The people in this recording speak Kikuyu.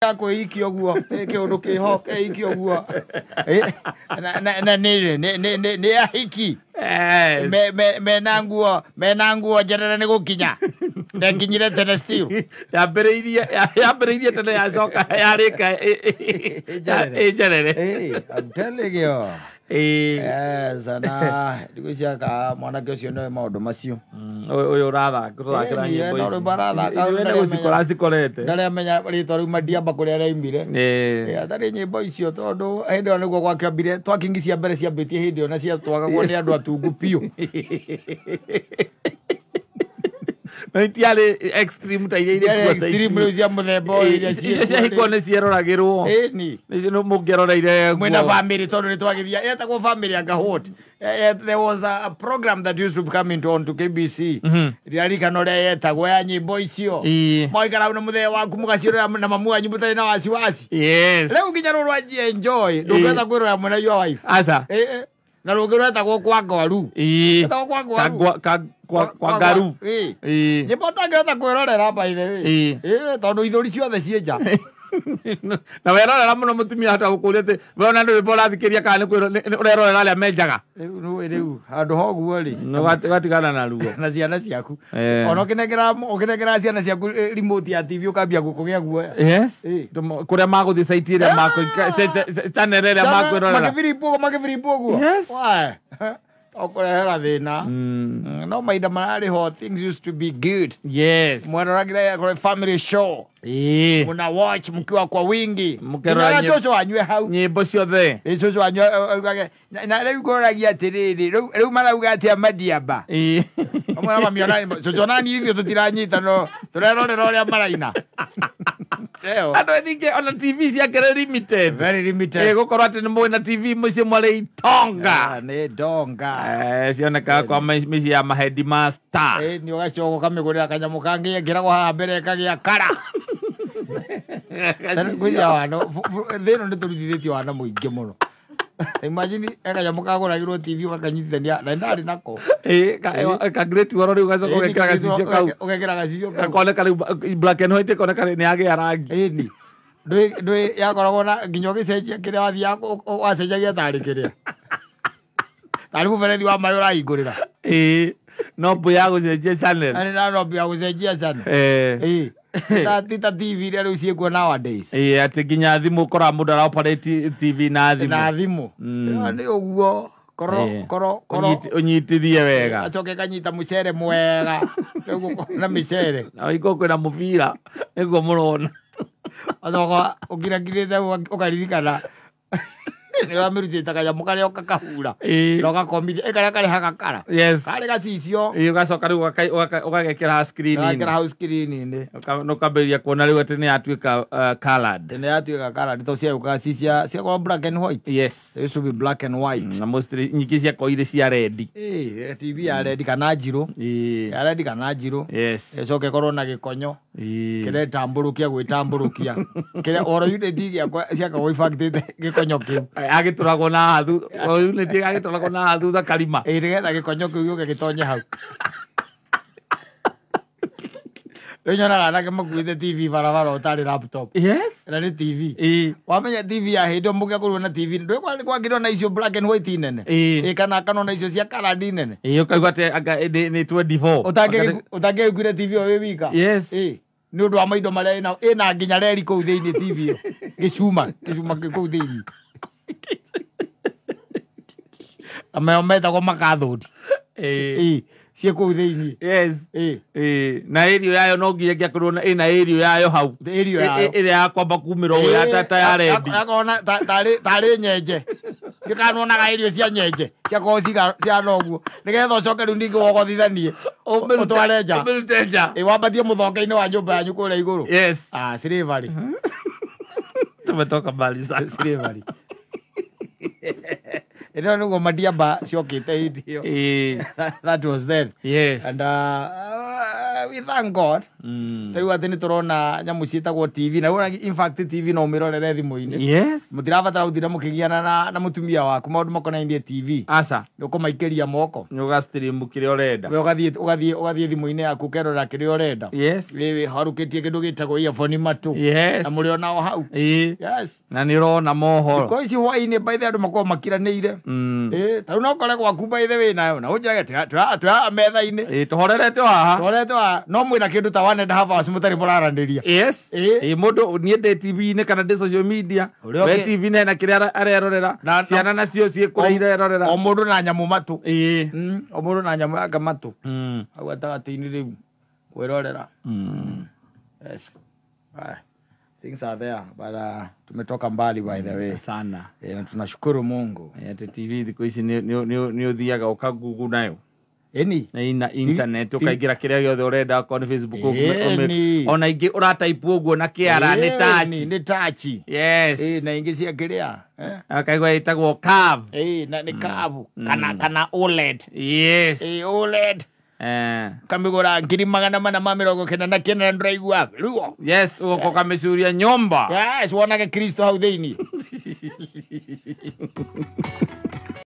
Kwĩikia ũguo kĩũndũ kĩho keikia ũguo. Na nĩ ahiki. Yes. Mena nguo, mena nguo njerere nĩ gũkinya ndekinyire tene still. Yambĩrĩirie tene, yacoka yarĩka. Ĩ njerere. Ĩ njerere. Hey, I'm telling you. Ĩ. Yes, na ndigwĩciria ka mwanake ũcio nĩwe maũndũ macio. Ũyũ ũrathaka, tũthakĩra Ĩni, nyĩmbo no ici. rwĩmbo arathaka, Ici we nĩ gũcikora acikorete. Ndarĩ amenya rĩtwa rĩu Madiamba kũrĩa rĩaumire. Atarĩ nyĩmbo icio tondũ hĩndĩ ĩyo nĩguo gwakĩambire twakingi cia mbere ciambĩtie hĩndĩ ĩyo na ciatwagagwo nĩ andũ atungu biũ. No itiarĩ extreme ta iria irĩ Itiarĩ kuo thaa extreme ici. rĩu cia mũthemba ũyũ iria Icio cia hiko nĩ cieroragĩrwo. Ĩni. Nĩcio mũngĩeroreire Mwena nguo. family tondũ nĩ twagĩthia yetagwo family anga what. There was a program that used to come into on to KBC. Ndirarikana ũrĩa yetagwo ya nyĩmbo icio. Mwaikara hau na mũthee waku mũgaciĩrora na mamu wanyu mũtarĩ na wasiwasi. Rĩu nginya rũrũ wanjia enjoy ndũngĩhota kwĩrora mwena your wife. Aca. Na rũngĩ rwetagwo kwa ngwaru. Rwetagwo kwa ngwaru. Kwa ngaru. Nyĩmbo ũtangĩhota kwĩrorera by the way. Tondũ ithũri ciothe ciĩ nja. Na werorera mũno mũtumia hota gũkũria atĩ we ona ndũrĩ ũrathikĩria kana nĩ ũrerorera arĩa menjaga. Rĩu nĩũĩ rĩu handũ ha ũguo rĩ. Ũgatigana na ruo. Na ciana ciaku. Ona ũkĩnengera ciana ciaku remote ya TV ũkambia kũgĩa guoya. Yes. Kũrĩa magũthiĩ site ĩrĩa channel ĩrĩa makwĩrorera. Makĩbiribwo ũguo, makĩbiribwo ũguo. Yes. Why? Ũkũrehera thĩna. No mahinda mararĩ ho things used to be good. Yes. Mwaroragĩra ya family show. Muna watch mkiwa kwa wingi. Mũkerora Nginya cũcũ wanyu e hau. Nyĩmbo ciothe. Ĩ cũcũ wanyu augage na rĩu ngũragia atĩrĩrĩ, rĩu marauga atĩa Madiamba. Amwe na mami ona cũcũ ona niĩ ithuĩ tũtiranyita no tũrerorera ũrĩa maraina. Ĩyo. Andũ ningĩ ona TV ciake limited. Very limited. Gũkorwo atĩ nĩ mũĩ na TV mũciĩ mwarĩ itonga. Ah, nĩ ndonga. Cionekaga kwa mĩciĩ ya maheadmaster. Nĩ ũgacoka ũkamĩgũrĩra kanyamũ kangĩ gekĩragwo haha mbere kagĩa kara. Kwĩcia wana thĩ ĩno nĩ tũrutithĩtie wana mũingĩ mũno. Imagine kanyamũ kagũragĩrwo TV ũgakanyitithania na ndarĩ nako. Ka great wall rĩu ũgacoka ũgekĩra gacicio kau. Ũgekĩra gacicio kau. Gakoneka rĩu black and white ĩkoneka nĩ yagĩa rangi. Ĩni. Ndũĩ yakoragwo na nginya ũgĩcenjia kĩrĩa wathiaga wacenjagia tarĩ kĩrĩa. Tarĩ mũberethi wa maĩ ũrahingũrĩra. No mbũ ya gũcenjia channel. Arĩ na nombu ya gũcenjia channel. Ti ta TV iria rĩu ciĩkuo nowadays. Atĩ nginya thimũ ũkoraga mũndũ ara operate TV na thimũ. Na thimũ. Ĩyo nĩ ũguo. Koro, koro, koro. Ũnyitithie wega. Acoke kanyita mũcere mwega. Rĩu gũkorwo na mĩcere. Na ũigua kwĩna mũbira nĩguo mũrona. Acoka ũkirakirĩte ũkaririkana. Nĩ ũramĩrutĩte kanyamũ karĩa ũgakahura. Na ũgakomithia. Karĩa karehaga kara. Yes. Karĩ gacicio. Ũgacoka rĩu ũgagekĩra screen-inĩ. Ũgekĩra hau screen-inĩ. Na ũkambĩrĩria kuona rĩu atĩ nĩ yatuĩka colored. Nĩ yatuĩka colored tondũ ciaũkaga ci ciakorwo black and white. Yes. It used to be black and white. Na mostly nyingĩ ciakorwo irĩ cia red. TV ya red kana njirũ. Ya red kana njirũ. Yes. Ĩcoke ĩkorwo na gĩkonyo. Kĩretambũrũkia gwĩtambũrũkia. Kĩrĩa oro unit gĩakwa ciakoragwo ibangĩte gĩkonyo kĩu. Agĩtũragwo na haha o unit agĩtũragwo na haha thutha karima. Nĩgetha gĩkonyo kĩu gĩũke gĩtonye hau. Rĩu nyonaga anake makuĩte TV barabara ũtarĩ laptop. Yes. Na nĩ TV. Wamenya TV ya hĩndĩ ĩyo mũngĩakorirwo na TV, ndũĩ kwakĩrwo na icio black and white nene. Kana ona icio cia colored nene. Ũkaigua atĩ anga nĩ 24. Ũtangĩgĩkuire TV ĩyo wĩ wika. Yes. Nĩ ũndũ wa maindo marĩa ĩna nginya reri kũu thĩinĩ TV ĩyo. Gĩcuma, gĩcuma kĩ kũu thĩinĩ. Na mayo metagwo makathũndi. Ciĩ kũu thĩinĩ. Yes. Na area yayo no nginya ĩngĩakorirwo ĩna area yayo hau. Area yayo. Ĩrĩa ya kwamba kumĩra ũguo ya ta ya rendi. Yakorwo na tarĩ nyenje. Ndikanonaga irio cia nyenje. Ciakorwo cihana ũguo. Nĩgetha ũcoke rĩu ningĩ wogothithanie. Ũtware nja. Ũmĩrute nja. Wambatie mũthonge-inĩ wa nyũmba yanyu kũrĩa igũrũ. Yes. Slavery. Tumetoka mbali sana. Slavery. Ĩno nĩguo Madiamba ciokĩte hĩndĩ ĩyo. That was then. Yes. And we thank God. Ta rĩu atĩ nĩ tũrona nyamũ ciĩtagwo TV, na rĩu in fact TV no ũmĩrorere thimũ-inĩ. Mũtirabatara gũtinda mũkĩgiana na mũtumia waku maũndũ makonainie TV. Aca. Nĩ ũkũmaikĩria moko. Nĩ ũga-stream kĩrĩa ũrenda. We ũgathiĩ thimũ-inĩ yaku ũkerorera kĩrĩa ũrenda. Wĩ harũkĩtie kĩndũ gĩtagwo earphone matũ. Na mũrĩ onao hau. Yes. Na nĩ ũrona mohoro. Thikũ ici hwaĩ-inĩ by the way andũ makoragwo makiranĩire. Ta rĩu no ũkore gwaku by the way nayo na ũnjĩrage twĩ haha metha-inĩ. Tũhorerete o haha. Tũhorerete o haha. No mwĩna kĩndũ ta 1.5 hours mũtarĩ mũraranĩria. Mũndũ niĩ ndĩ TV-inĩ kana ndĩ social media. Ũrĩa We ũngĩ- TV-inĩ hena kĩrĩa arerorera. Ciana nacio ciĩ kũrĩa irerorera. O mũndũ na nyamũ matũ. O mũndũ na nyamũ yake matũ. Hau gatagatĩ-inĩ rĩu kwĩrorera. Yes. Things are there, but tumetoka mbali by the way. Sana. Na tunashukuru Mungu. Ati TV thikũ ici nĩ ũthiaga ũkagugu nayo. Ĩni. Na ina internet ũkaingĩra kĩrĩa gĩothe ũrenda okorwo nĩ Facebook Ĩni. ona ingĩ ũrataipu ũguo na kĩara nĩ touch. Nĩ touch. Yes. Na ingĩ cia kĩrĩa. Akaigua ĩtagwo curve. Na nĩ curve kana OLED. Yes. OLED. Kamĩgũra 499 na ndũraigua ruo. Yes, ũgoka ũkamĩcuria nyũmba. Yes, wonage Kristo hau thĩinĩ.